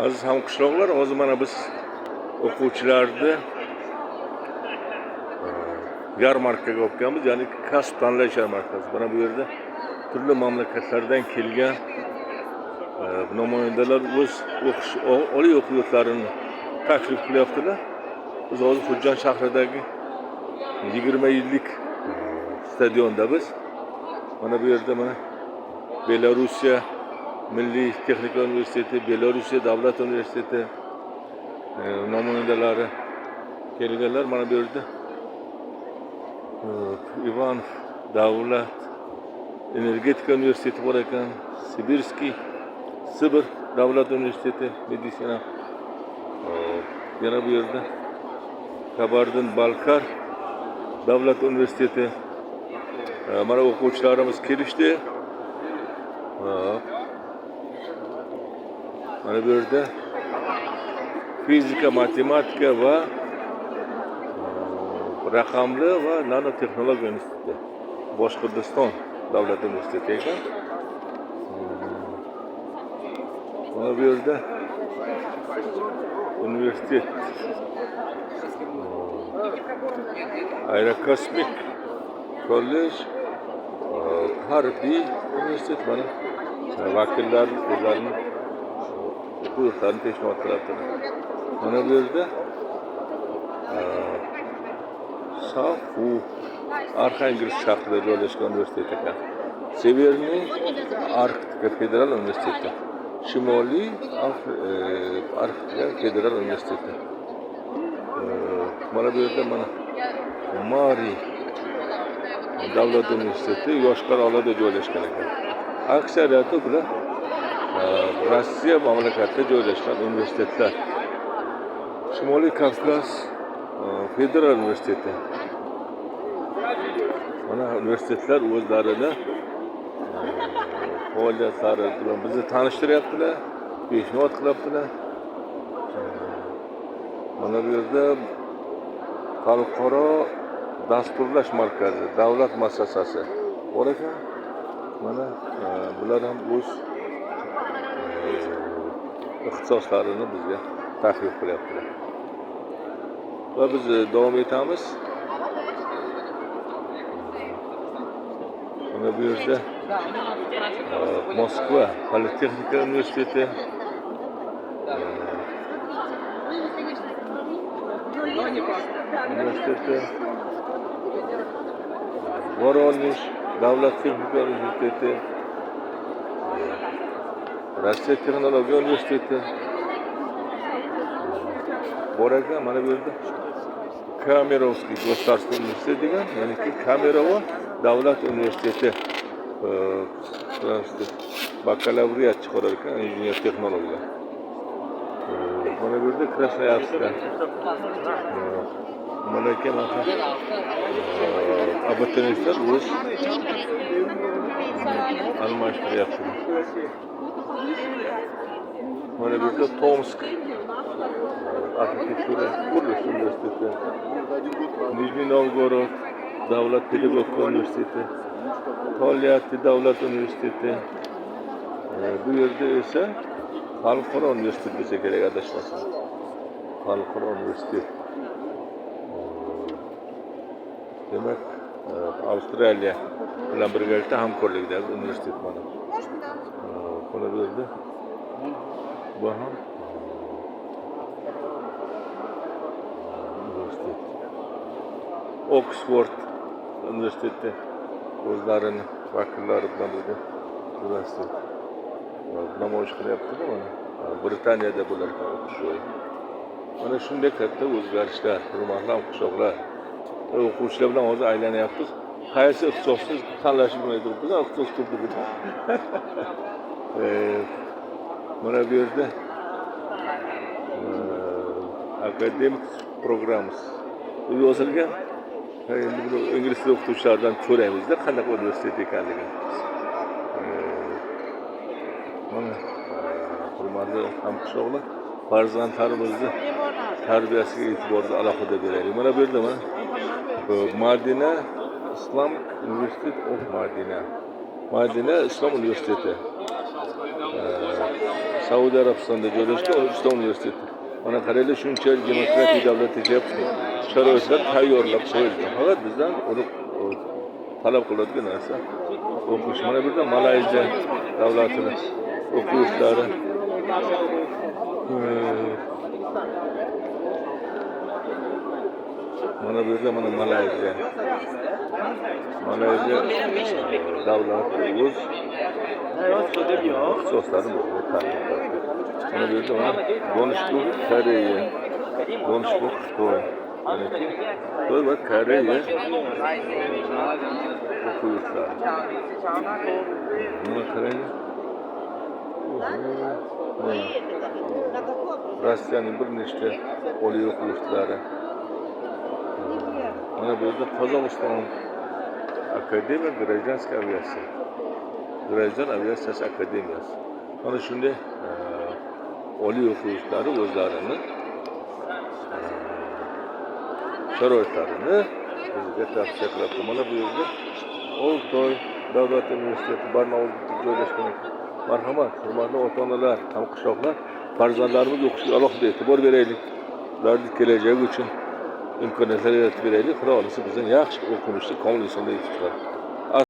Aziz hamqishloqlar, hozir mana biz o'quvchilarni yarmarkaga olib kelganmiz, ya'ni kasb tanlash yarmarkasi. Mana bu yerda turli mamlakatlardan kelgan namoyandalar o'z o'qish oliy o'quv yurtlarini taklif qilyaptilar. Biz hozir Xo'jand shahridagi 20 yillik stadionda biz. Mana bu yerda mana Belorussiya Milliy Texnika Universiteti, Belorussiya Davlat Universiteti namoyandalari kelganlar. Mana bu yerda Ivanov Davlat Energetika Universiteti bor ekan, Sibirskiy Sibir Davlat Universiteti meditsina. Yana bu yerda Kabardin Balkar Davlat Universiteti. Mana o'quvchilarimiz kelishdi. Hop. Mana bu yerda fizika, matematika va raqamli va nanotexnologiya instituti, Boshqirdiston Davlat Universiteti ekan. Mana bu yerda universitet aerokosmik kollej, harbiy universitet, mana vakillar o'zlarini o'quv yurtlarini peshnohod qilyaptilar. Mana bu yerda Safu Arxangelsk shahrida joylashgan universitet ekan. Severniy Arktika federal universiteti, Shimoliy Arktika federal universiteti. Mana bu yerda mana Mari Davlat Universiteti Yoshkar Olada joylashgan ekan. Aksariyati bular Rossiya mamlakatida joylashgan universitetlar. Shimoliy Kavkaz federal universiteti. Mana universitetlar o'zlarini faoliyatlari bilan bizni tanishtiryaptilar, peshnohod qilyaptilar. Mana bu yerda Xalqaro dasturlash markazi davlat muassasasi bor ekan. Mana bular ham o'z ixtisoslarini bizga taklif qilyaptilar. Va biz davom etamiz. Mana bu yerda Moskva Politexnika universiteti, universiteti, Voronej Davlat Texnika Universiteti, Rossiya Texnologiya Universiteti bor ekan. Mana bu yerda Kamerovskiy государственный universitet degan, ya'niki Kamerovo Davlat Universiteti bakalavriat chiqarar ekan injener texnologlar. Mana bu yerda Krasnoyarskda mana ekan, mana abituriyentlar o'z almashtiryaptilar. Mana bu yerda Tomsk arxitektura qurilish universiteti, Nijniy Novgorod Davlat pedagogika universiteti, Tolyatti Davlat universiteti. Bu yerda esa Xalqaro universitet bo'lsa kerak, adashmasam. Xalqaro universitet. Demak, Avstraliya bilan birgalikda hamkorlikdagi universitet mana. Mana bu yerda bu ham universitet. Oksford universiteti o'zlarini vakillari bilan birga universitet namoyish qilyapti-da mana. Britaniyada bo'lar ekan o'qish joyi. Mana shunday katta o'zgarishlar, hurmatli hamqishloqlar. O'quvchilar bilan hozir aylanyapmiz. Qaysi ixtisosni tanlashni bilmay turibmiz, ixtisos ko'pligida. Mana bu yerda akademik programmasi deb yozilgan. Endi buni ingliz tili o'qituvchilaridan so'raymizda qanaqa universitet ekanligini. Mana hurmatli hamqishloqlar, farzandlarimizni tarbiyasiga e'tiborni alohida beraylik. Mana bu yerda mana Madina Islamic University of Madina. Madina Islom universiteti. Saudiya Arabistonida joylashgan Islom universiteti. Mana qaranglar, shunchalik demokratik davlat yashayapmiz. Sharoitlar tayyorlab qo'yilgan. Faqat bizdan uni talab qiladigan narsa o'qish. Mana bu yerda Malayziya davlatini o'quv yurtlari. Mana bu yerda mana Malayziya. Malayziya davlati o'z ixtisoslarini tartib qiladi. Mana bu yerda mana Donishguh Koreya, Donishguh Xitoy. Ya'niki Xitoy va Koreya o'quv yurtlari. Buni qarang. Mana Rossiyaning bir nechta oliy o'quv yurtlari. Mana bu yerda Qozog'iston Akademiya гражданской авиации. Grajdan aviatsiyasi akademiyasi. Mana shunday oliy o'quv yurtlari o'zlarini sharoitlarini bizga tavsiya qiladi. Mana bu yerda Oltoy davlat universiteti Barnaulda joylashgan ekan. Marhamat, hurmatli ota-onalar, hamqishloqlar, farzandlarimiz o'qishiga alohida e'tibor beraylik. Ularning kelajagi uchun imkoniyatlar yaratib beraylik. Xudo xohlasa, bizdan yaxshi o'qimishli, komil insonlar yetib chiqadi.